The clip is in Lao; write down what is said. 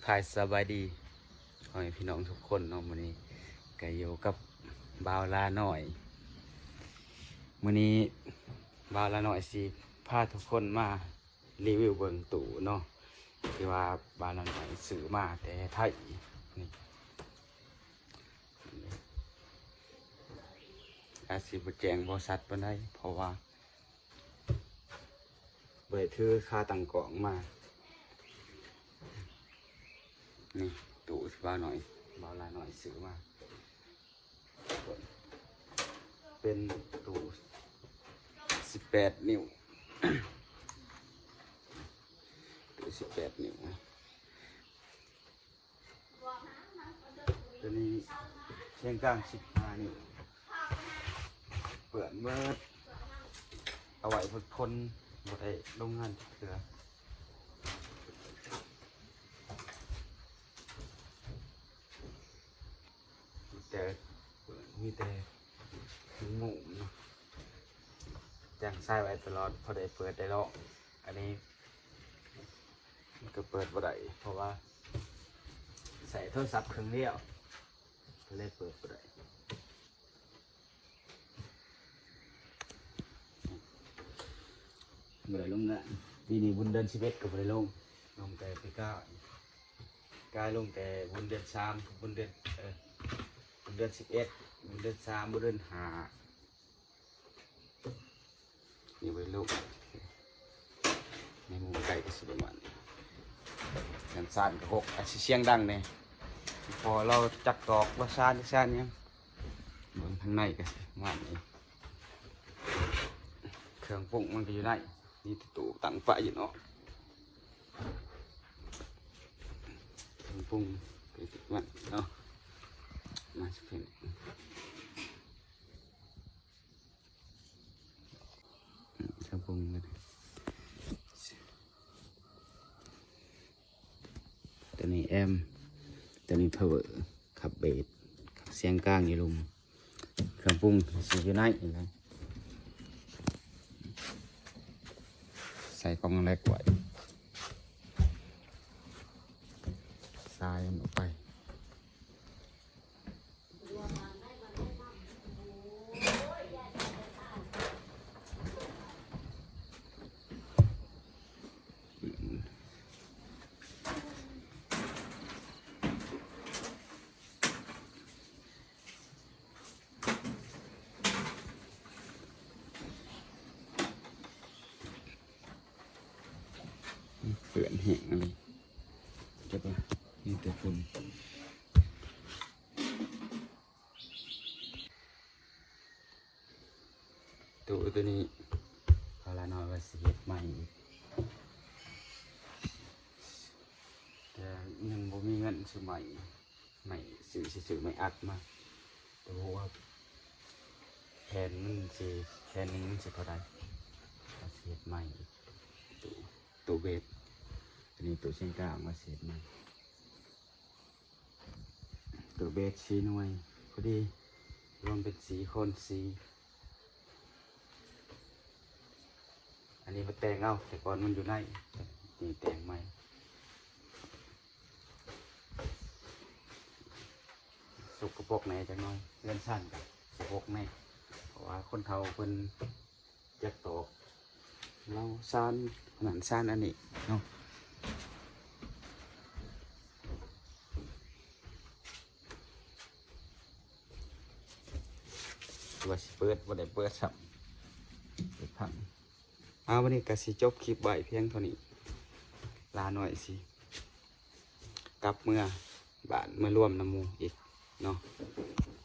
ທັກທາຍສະບາຍດີພໍ່ແມ່ພີ່ນ້ອງທຸກຄົນເນາະ, ມື້ນີ້ກໍຢູ່ກັບບ່າວຫຼ້ານ້ອຍ. ມື້ນີ້ບ່າວຫຼ້ານ້ອຍຊິພາທຸກຄົນມາຣີວິວເບິ່ງຕູ້ເນາະ ທີ່ວ່າບ່າວຫຼ້ານ້ອຍຊື້ມາແຕ່ໄທນີ້. ອາດຊິບໍ່ແຈ້ງບໍ່ຊັດປານໃດ ເພາະວ່າ ບໍ່ໄດ້ຖືຂາຕັ້ງກ້ອງມາ. ນີ້ຕູ້ທີ່ບ່າວນ້ອຍ ບ່າວຫຼ້ານ້ອຍຊື້ມາ ເປັນຕູ້ສິບແປດນິ້ວ ຕູ້ສິບແປດນິ້ວ. ຕົວນີ້ແສນກາງສິບຫ້ານິ້ວ ເປື້ອນເໝິດ ເອົາໄວ້ພົນໆ ບໍ່ໄດ້ລົງງານຈັກເທື່ອ ມີແຕ່ ມີແຕ່ມຸ້ງເນາະ ຈ້າງຊາຍໄວ້ຕະຫຼອດ ພໍໄດ້ເປີດໄດ້ລອງ. ອັນນີ້ ມັນກໍເປີດບໍ່ໄດ້ ເພາະວ່າໃຊ້ໂທລະສັບເຄື່ອງດຽວ ກໍເລີຍເປີດບໍ່ໄດ້. ບໍ່ໄດ້ລົງງານ ປີນີ້ບຸນເດືອນສິບເອັດກໍບໍ່ໄດ້ລົງ ລົງແຕ່ປີກາຍ ກາຍລົງແຕ່ບຸນເດືອນສາມ ບຸນເດືອນ ເອີ ບຸນເດືອນສິບເອັດ ບຸນເດືອນສາມ ບຸນເດືອນຫ້າ. ນີ້ໄວ້ລູກ ໃນມຸມໄກກໍຊິປະມານນີ້ ເຮືອນຊານກໍຫົກ ອາດຊິສຽງດັງແດ່ ເພາະວ່າລາວຈັກຕອກວ່າຊານ ຊານຫຍັງ. ເບິ່ງທາງໃນກໍຊິປະມານນີ້ ເຄື່ອງປຸງມັນກໍຢູ່ໃນ ມີແຕ່ຕູ້ຕັ້ງປະຢູ່ນອກ ເຄື່ອງປຸງກໍຊິປະມານນີ້ເນາະ ມາຊິເປັນ ເຄື່ອງປຸງ ຕົວນີ້ແອມ ຕົວນີ້ພາວເວີ ຂັບເບສ ຂັບສຽງກາງຢູ່ລຸ່ມ ເຄື່ອງປຸງຊິຢູ່ໃນນີ້ແຫຼະ ໃສ່ກ່ອງແລັກໄວ້ ສາຍມັນອອກໄປ. ເປື້ອນແຮງອັນນີ້ ເກັບວ່າມີແຕ່ຝຸ່ນ. ຕູ້ຕົວນີ້ ພາລານ້ອຍວ່າຊິເຮັດໃໝ່ອີກ ແຕ່ຍັງບໍ່ມີເງິນຊື້ໃໝ່ ໃໝ່ ຊື້ ຊິຊື້ໄມ້ອັດມາ ແຕ່ບໍ່ຮູ້ວ່າແຜ່ນມັນຊິ ແຜ່ນໜຶ່ງມັນຊິເທົ່າໃດ ວ່າຊິເຮັດໃໝ່ອີກ. ຕູ້ ຕູ້ເບສ ອັນນີ້ຕູ້ເຊນກາງວ່າຊິເຮັດໃໝ່. ຕູ້ເບສສີ່ໜ່ວຍພໍດີ ລວມເປັນສີ່ຄົນ ສີ່ ອັນນີ້ມາແຕ່ງເອົາ ແຕ່ກ່ອນມັນຢູ່ໃນ ນີ້ແຕ່ງໃໝ່. ສົກກະປົກແດ່ຈັກໜ່ອຍ ເຮືອນຊັ້ນກໍສົກກະປົກແດ່ ເພາະວ່າຄົນເຖົ້າເພິ່ນ ຈັກຕອກ ເລົ່າຊານອັນນັ້ນຊານອັນນີ້ເນາະ ວ່າຊິເປີດ ບໍ່ໄດ້ເປີດຊ້ຳ ເປີດພັງ. ເອົາ ວັນນີ້ກໍຊິຈົບຄລິບໄວ້ພຽງເທົ່ານີ້ ຫຼ້ານ້ອຍຊິ ກັບເມືອບ້ານ ມາລວມນຳໝູ່ອີກເນາະ.